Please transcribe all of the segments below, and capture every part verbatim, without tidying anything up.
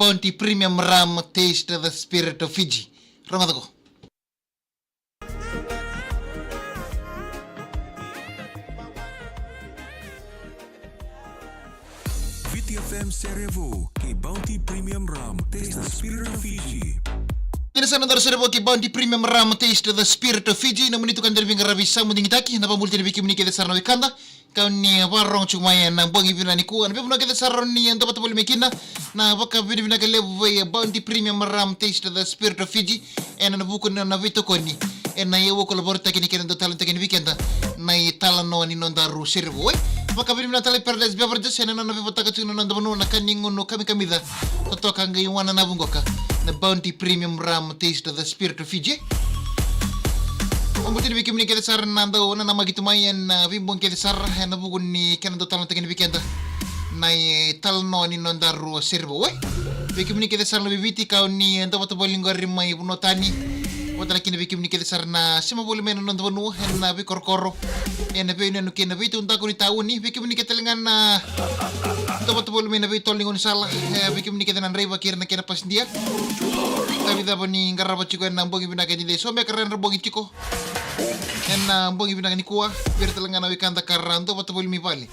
Bounty Premium Rum, taste the spirit of Fiji. Rogoca qo. Viti F M Sere Vou kei Bounty Premium Rum, taste the spirit of Fiji. Ena sa na dara Sere Vou kei Bounty Premium Rum, taste the spirit of Fiji. Na manitu ka dara veiqaravi sa mu digitaki, na vabuli tena vei kemuni kece sara na wekada. Kau ni vakarorogo tiko mai ena bogi vinaka nikua, na veivanua kece sara ni dau vata voli mai kina, na vakavinavinaka levu vei Bounty Premium Rum, taste the spirit of Fiji. Ena vuku ni nona veitokoni ena iyau vakalovarataki ni kena dau talanoataki ni weekend, na italanoa ni nodaru Sere Vou. Vakavinavinaka tale Paradise Beverages ena nona veivotaka tiko na noda vanua na ka ni gunu kamikamica. Totoka qai wana na vuqoka na Bounty Premium Rum, taste the spirit of Fiji. Oqo tini vei kemuni kece sara na dau nanamaki tu mai ena veibogi kece sara ena vuku ni kena dau talanoataki ni weekend, na italanoa ni nodaru Sere Vou. Vei kemuni kece sara na veiviti kau ni dau vata voli qori mai vanua tani, vata na kina vei kemuni kece sara na sema voli mai na noda vanua ena veikorokoro, ena veiyanuyanu kei na veitaudaku ni tauni. Vei kemuni kece tale ga na dau vata voli mai na veitolo ni gaunisala, e, vei kemuni kece na draiva kei ira na kena pasidia. Tavi cava ni qarava tiko ena bogi vinaka ni dei, so beka ra na bogi tiko ena bogi vinaka nikua. Vei ira tale ga na wekada ka ra dau vata voli mai vale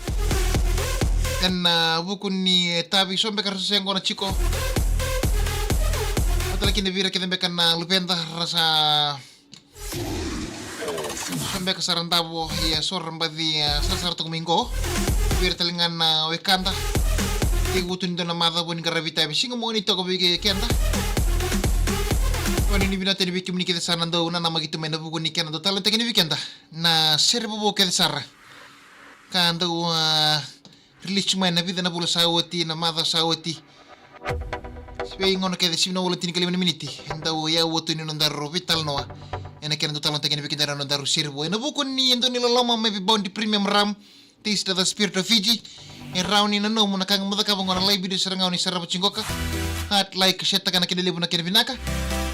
ena vuku ni, e, tavi, so beka ra sa yaqona tiko. Vata tale kina vei ira kece beka na luveda ra sa so beka sa ra davo, ia so ra baci, e, sarasara toka mai qo. Vei ira tale ga na wekada, tekivu tu ni dua na macawa ni qaravi tavi, siga Moniti toka vei ke-, keda. Vanuinui vinaka tale vei kemuni kece sara na dau nanamaki tu mai ena vuku ni kena dau talanoataki ni weekend, na Sere Vou kece sara. Ka dau, a, release mai na vica na vula sa oti, na macawa sa oti. Veigauna kece, sivi na walu tinikalima na miniti. E dau yawa tu ni nodaru veitalanoa ena kena dau talanoataki ni weekend na nodaru Sere Vou ena vuku ni dau ni loloma mai vei Bounty Premium Rum, taste the spirit of Fiji. E rawa ni na nomu na ka ga mo cakava qo na live video sara ga o ni sarava tiko qoka. Heart, like, share taka na kena levu na kena vinaka.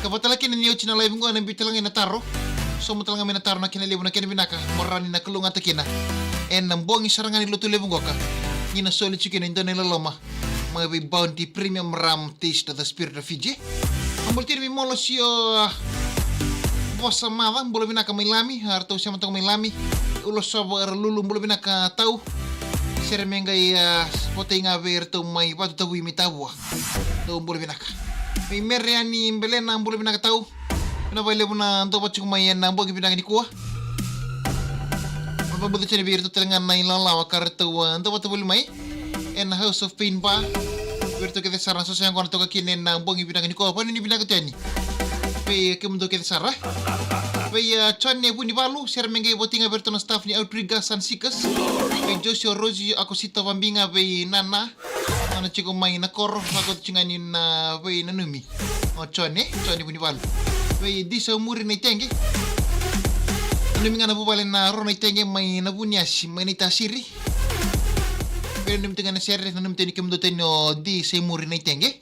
Ka vata tale kina ni oti na live qo ena biu tale ga ina taro. Sobu tale ga mai na taro na kena levu na kena vinaka mo rawa ni na kalougata kina ena bogi sara ga ni Lotulevu qoka. Ni na soli tiko kina e dua na iloloma mai vei Bounty Premium Rum, taste the spirit of Fiji. A bula tini vei Molo Sio, a, Vosa Maca, bula vinaka mai Lami, a, ratou sema toka mai Lami. Ulosova Ralulu, bula vinaka tau. Sere me qai, a, votai ga vei iratou mai Vatutavui mai Tavua. Dou bula vinaka. Vei Mereani Belena, bula vinaka tau. Vinaka vakalevu na dau vata tiko mai ena bogi vinaka nikua. Vakabauta tiko ni vei iratou tale ga na ilawalawa ka ratou, a, dau vata voli mai ena House of Pain Bar. Vei iratou kece sara na soso yaqona toka kina ena bogi vinaka nikua, vanuinui vinaka tu yani vei kemudou kece sara. Vei, a, Jone Vunivalu, sere me qai votai ga vei iratou na staff ni Outrigger Sunseekers. Vei Joshua Rosi Akosita, vabiga vei Nana. Nana tiko mai na koro, lako tiko ga ni na veinanumi. O Jone, Jone Vunivalu. Vei Disa Muri Naitege. Nanumi ga na vuvale na Ro Naitege mai na Vuniasi, mai Naitasiri. Veinanumi tiko ga na sere, nanumi tiko ni kemudou tani o Disa Muri Naitege.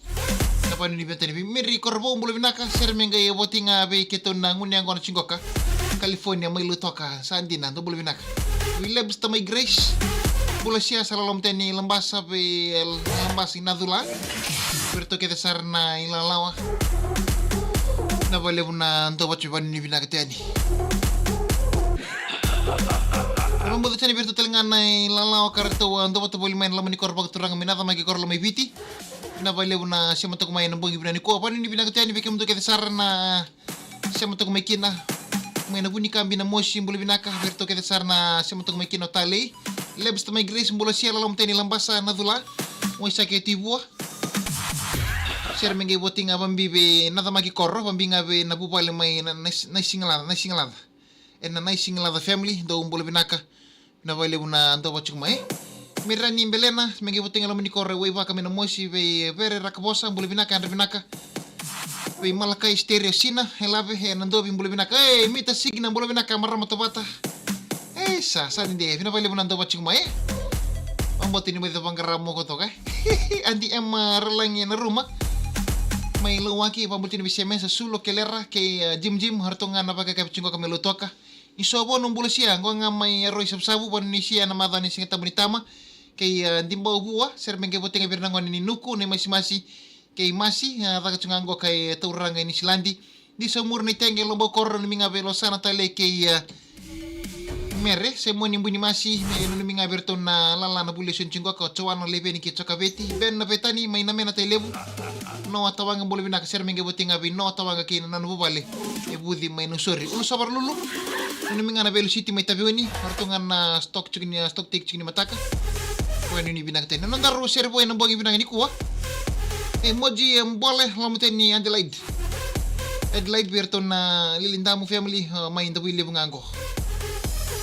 Na vanuinui vinaka tani vei Mary Korovou, bula vinaka, sere me qai votai ga vei keitou na gunu yaqona tiko qoka. California mai Lautoka, sa dina, dou bula vinaka. Vei Lebster mai Grace. Bula Sia, sa loloma tu yani Labasa, vei, e, Labasa i Nacula. Vei iratou kece sara na ilawalawa. Vinaka vakalevu na dau vata tiko, vanuinui vinaka tu yani. Vakabauta tiko ni vei iratou tale ga na ilawalawa ka ratou, a, dau vata voli mai na loma ni koro vakaturaga mai Nacamaki, koro loma i Viti. Vinaka vakalevu na sema toka mai ena bogi vinaka nikua, vanuinui vinaka tu yani vei kemudou kece sara na sema toka mai kina. Mai na Vunikabi, Namosi, bula vinaka. Vei iratou kece sara na sema toka mai kina, o Talei. Lebster mai Grace, bula Sia, loloma tu yani Labasa, Nacula. Waisake, Tui Vua. Sere me qai votai ga vabibi vei Nacamaki koro, vabiga vei na vuvale mai na, na, Naisigalaca, Naisigalaca. Ena Naisigalaca family, dou bula vinaka. Vinaka vakalevu na dau vata tiko mai. Mirani Belena, me qai votai ga loma ni koro e Waivaka mai Namosi, vei Vere Rakavosa, bula vinaka, yadra vinaka. Vei Malakai Stereo Sina, e Lave, e Nadovi, bula vinaka. E, Mita Sigina, bula vinaka, marama Tovata. E, sa, sa dede, vinaka vakalevu na dau vata tiko mai, e. Vakabauta ni mai vaqara moko toka, e. Adi Ema Ralagi Naruma. Mai Lauwaki, vakabauta ni vei Semesa, Sulo, Kelera, kei, e, Jim Jim, ratou ga na vakayakavi tiko qoka mai Lautoka. Ni so vo na bula Sia, qo ga mai Aroi Savusavu, vanuinui Sia ena macawa ni Siga Tabu ni Tama. Kei, e, Dibau Vua, sere me qai votai ga vei ira na gone ni Nuku, na imasimasi. kei Masi, a, caka tu ga qo kei Tauraga e Niusiladi. Disa Muru na Itege, Lobo Koro, nanumi ga vei Losana Tale kei, a, Mere, Semoni Bunimasi, me nanumi ga vei iratou na lala na vuli e soni tiko qo, ka Joana Leveni kei Jokaveti, Ben na Vetani, mai na Mena Tailevu. Noa Tawaga, bula vinaka, sere me qai voti ga vei Noa Tawaga kei na nona vuvale. E Vuci mai Nausori. Ulusova Ralulu. Nanumi ga na Velu City mai Taveuni. Ratou ga na stock tiko ni, stock take tiko ni mataka. Koya nuni vinaka tani. Na nodaru sere vou ena bogi vinaka nikua. E Moji, e Bole, loma tani ni Adelaide. Adelaide vei iratou na Lili Damu family, uh, mai Davuilevu ga qo.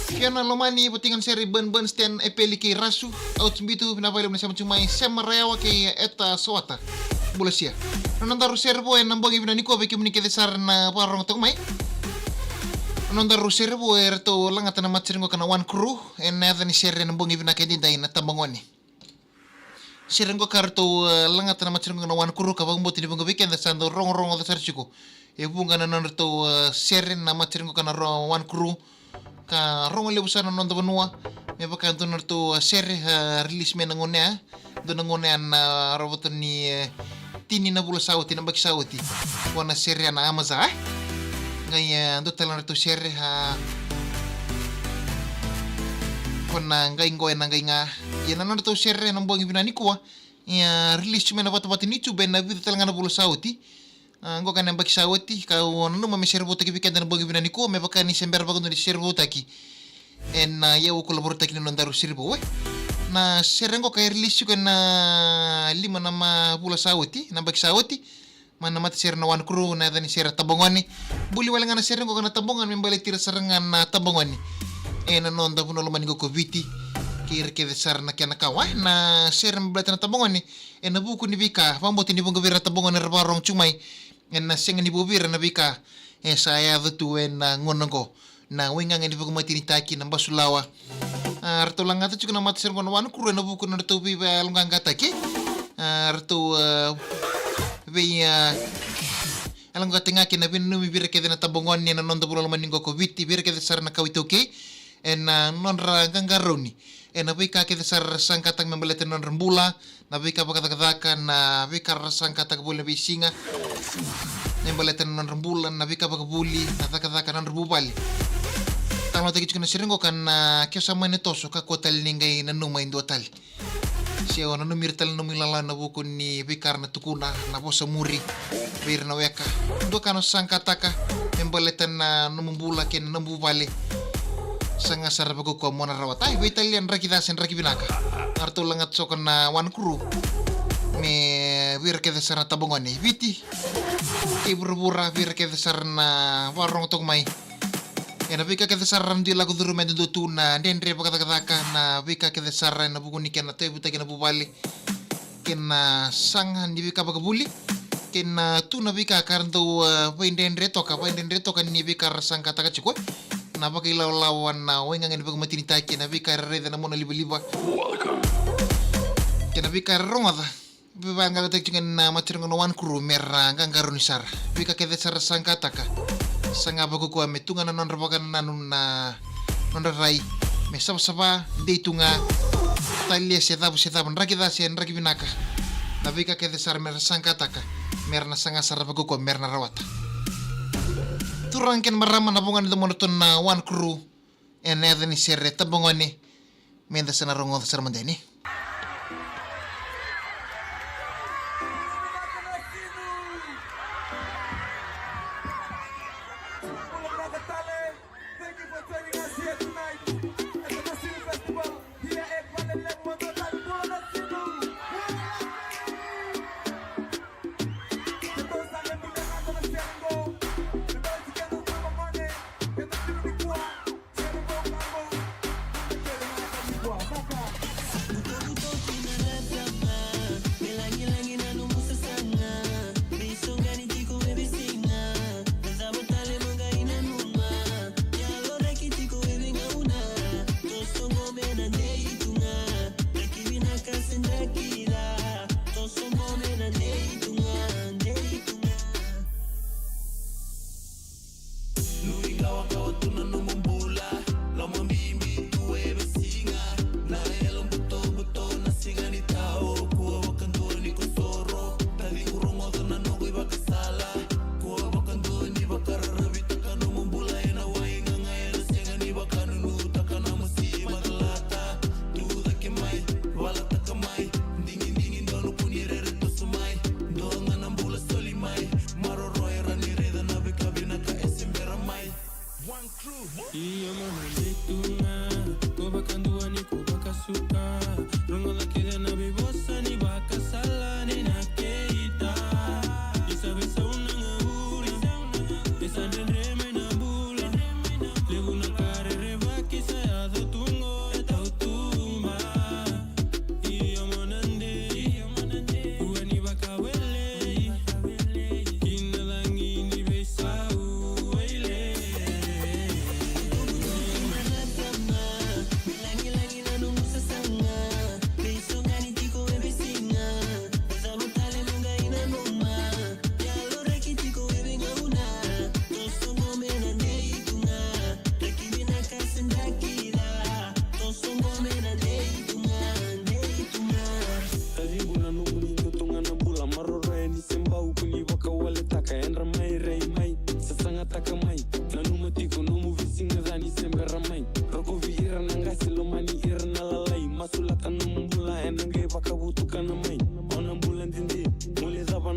Fiona Lomani, voti ga na sere i Bun Bun Stan, e Peli kei Rasu. Out Bitu, vinaka vakalevu na sema tu mai, Sema Rayawa kei Eta Sowata. Bula sia. Na nodaru sere vou ena bogi vinaka nikua vei kemuni kece sara na vakarorogo toka mai. Na nodaru sere vou eratou lagata na matasere qo ka na One Crew, ena yaca ni sere ena bogi vinaka edaidai na Tabagone. Sere qo ka ratou, e, lagata na matasere qo ka na One Crew, ka vakabauta ni vuqa vei keda sa dau rogorogoca sara tiko. E vuqa na nodratou, e, sere na matasere qo ka na ro-, One Crew. Ka rogo levu sara na noda vanua me vaka e dua na nodratou, a, sere, a, release mai na gauna ya. Dua na gauna ya na ravata ni, e, tini na vula sa oti, na yabaki sa oti. Ko na sere ya na Amaza, e? Qai, e, dua tale na nodratou sere, a, ko na qai qo ena qai ga. Ia na nodratou sere ena bogi vinaka nikua. Ia release tu mai na vatavata ni YouTube ena vica tale ga na vula sa oti. A, qo ka na yabaki sa oti, kau nanuma me sere voutaki vei keda na bogi vinaka nikua, me vaka ni se bera vakadua ni sere voutaki. Ena, a, iyau kula vorotaki na nodaru sere vou, e. Na sere qo ka e release tiko ena lima na ma vula sa oti, na yabaki sa oti. Mai na matasere na One Crew, na yaca ni sere Tabagone. Buli wale ga na sere qo ka na Tabagone, me baleti ira sara ga na Tabagone. Ena noda vanua lomani qo ko Viti. Kei ira kece sara na kena kawa, e. Na sere me baleta na Tabagone. Ena vuku ni veika, vakabauta ni vuqa vei ira na Tabagone era vakarorogo tu mai. Ena sega ni vou vei ira na veika e sa yaco tu ena gauna qo. Na waigaga ni vakamatenitaki, na basulawa. A, ratou lagata tiko na matasere qo na One Crew ena vuku ni nodratou veivakayaloqaqataki. A, ratou, a, vei, a, yaloqaqataki ga kei na veinanumi vei ira kece na Tabagone ena noda vanua lomani qo ko Viti, vei ira kece sara na kawa iTaukei. Ena nodra qaqarauni. Ena veika kece sara era saqataka me baleta na nodra bula, na veika vakacakacaka, na veika ra saqataka voli na veisiga. Me baleta na nodra bula, na veika vakavuli, na cakacaka, na nodra vuvale. Talanoataki tiko na sere qo ka na, ke sa mani toso, kakua tale ni qai nanuma e dua tale. Se o nanumi ira tale na nomu ilala ena vuku ni veika ra na tukuna, na vosa muri vei ira na weka. Dua ka na saqataka me baleta na nomu bula kei na nomu vuvale. Saga sara vakaukaua mo na rawata. Ai, veitalia, draki ca se draki vinaka. A, ratou lagata tiko na One Crew me vei ira kece sara na Tabagone e Viti kei vuravura, vei ira kece sara na vakarorogo toka mai. Ena veika kece sara ra dui lako curuma e dodonu tu, na dredre vakacakacaka, na veika kece sara ena vuku ni kena tauyavutaki na vuvale. Kei na saga ni veika vakavuli. Kei na tu na veika ka ra dau, e, veidredre toka, veidredre toka ni veika ra saqataka tiko. Na vakailawalawa, na waigaga ni vakamatenitaki, na veika era raica na mona livaliva. Kei na veika era rogoca. Veivakalotutaki tiko na matasere qo na One Crew me ra qaqarauni sara. Veika kece sara ra saqataka. Saga vakaukaua me tu ga na nodra vakanananu, na nodra rai. Me savasava, dei tu ga. Talia se cava se cava, draki ca se draki vinaka. Na veika kece sara me ra saqataka. Me ra na saga sara vakaukaua me ra na rawata. Turaga kei na marama, na vuqa ni domodratou na One Crew. Ena yaca ni sere Tabagone. Meda sa na rogoca sara mada yani.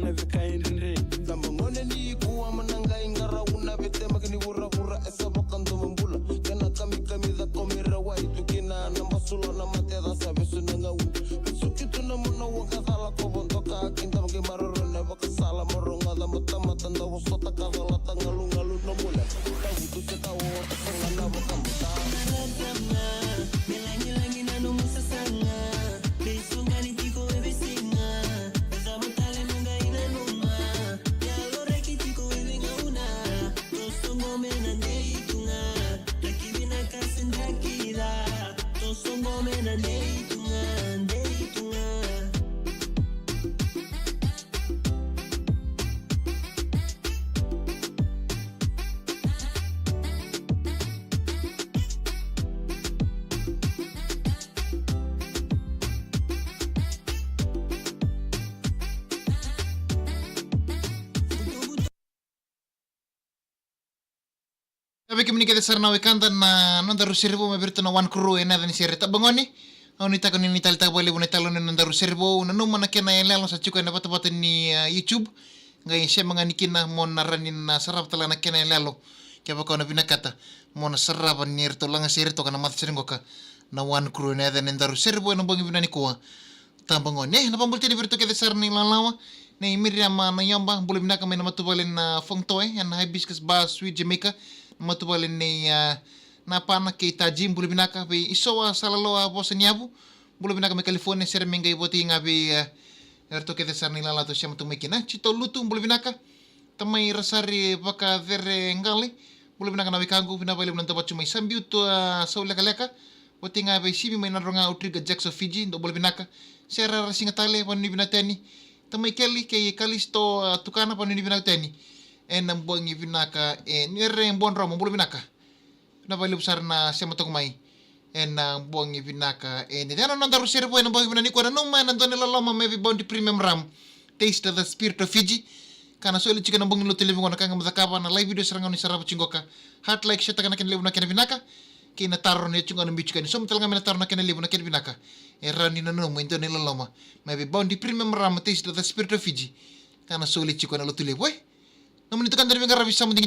Na veka e dredre. Tabagone ni kua ma na qai qarauna vei temaki ni vuravura e sa vakadomobula. Kena kamikami cako me rawai tu kina na basula na mate ca sa vesu na gauna. Vesuki tu na muna waqacala ko vodoka kidava qai maroro na vakasala mo rogoca mo tamata da vosota ka colata galugalu na muna. Tavutu se tawa ota soga na vakamuta. Sa vei kemuni kece sara na wekada na noda ru sere vou mai vei iratou na One Crew ena yaca ni sere Tabagone. Au nuitaka ni ni taleitaka vakalevu na italanoa ni noda ru sere vou, nanuma na kena yaloyalo sa tiko ena vatavata ni, ah, YouTube. Qai sema ga ni kina mo na rawa ni na sarava tale ga na kena yaloyalo. Kevaka o na vinakata mo na sarava ni ratou lagasere toka na matasere qoka na One Crew ena yaca ni noda ru sere vou ena bogi vinaka nikua. Tabagone, na vabula tale vei iratou kece sara na ilalawa, nei Miriam, ah, Naioba, bula vinaka mai na matavuvale na Fong Toe ena Hibiscus Bar Suite Jamaica, na matavuvale nei, ah, Napana kei Taji, bula vinaka vei Isoa Salaloa Vosa ni Yavu, bula vinaka mai California, sere me qai votei ga vei, ah, iratou kece sara na ilalawa tou sema tu mai kina. Tito Lutu, bula vinaka. Tamai Rasari Vakacereqali, bula vinaka na wekaqu, vinaka vakalevu na dau vatu mai. Sabiu tu, ah, Saulekaleka, votei ga vei Simi mai Nadroga, Utriga, Jackson, Fiji, dou bula vinaka. Sera Rasiga tale, vanuinui vinaka tu yani. Tamai Keli kei Kalisto, ah, Tukana, vanuinui vinaka tu yani. Ena bogi vinaka, e, ni re Buadromo, bula vinaka. Vinaka vakalevu sara na sema toka mai ena bogi vinaka. E, ni cena na noda ru sere vou ena bogi vinaka nikua, nanuma ena dua na iloloma mai vei Bounty Premium Rum. Taste the spirit of Fiji. Ka na soli tiko ena bogi ni Lotulevu qo na ka ga mo cakava na live video sara ga ni sarava tiko qoka. Heart like, share taka na kena levu na kena vinaka. Kei na taro ni tiko qo na biu tiko ni sobu tale ga mai na taro na kena levu na kena vinaka. E rawa ni nanuma e dua na iloloma mai vei Bounty Premium Rum, Taste the spirit of Fiji. Ka na soli tiko ena Lotulevu, e. Nomuni tukuna ni veiqaravi sa mudigi